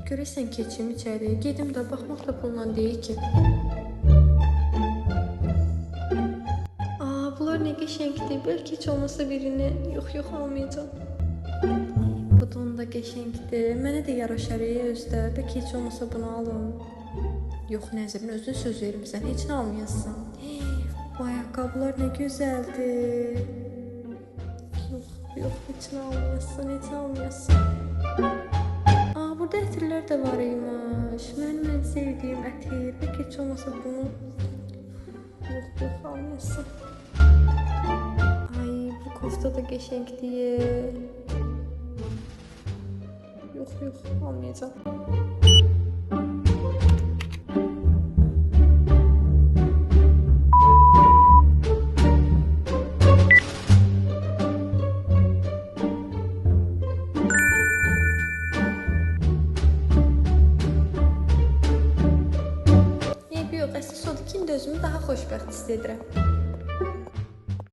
Görəsən keçim içəri, gedim də baxmaq da pulla deyil ki. Aa, bunlar nə qəşəngdir. Bəlkə heç olmasa birini. Yox, yox, almayacağam. Bu don da qəşəngdir. Mənə də yaraşar özdə. Bəlkə heç olmasa bunu alım. Yox, Nəzrin, özün söz vermisən. Heç nə almayasan. Bu ayaqqabılar nə gözəldir. Yox, yox, heç nə almayasan, heç nə almayasan. Aa, burada ətirlər də var imiş. Mənim ən sevdiyim ətir. Bəlkə heç olmasa bunu. Yox, yox, almayasan. Ay, bu kofta da qəşəngdir. Yox, yox, almayacağam. Eybi yox, əsas odur ki, indi özümü daha xoşbəxt hiss edirəm.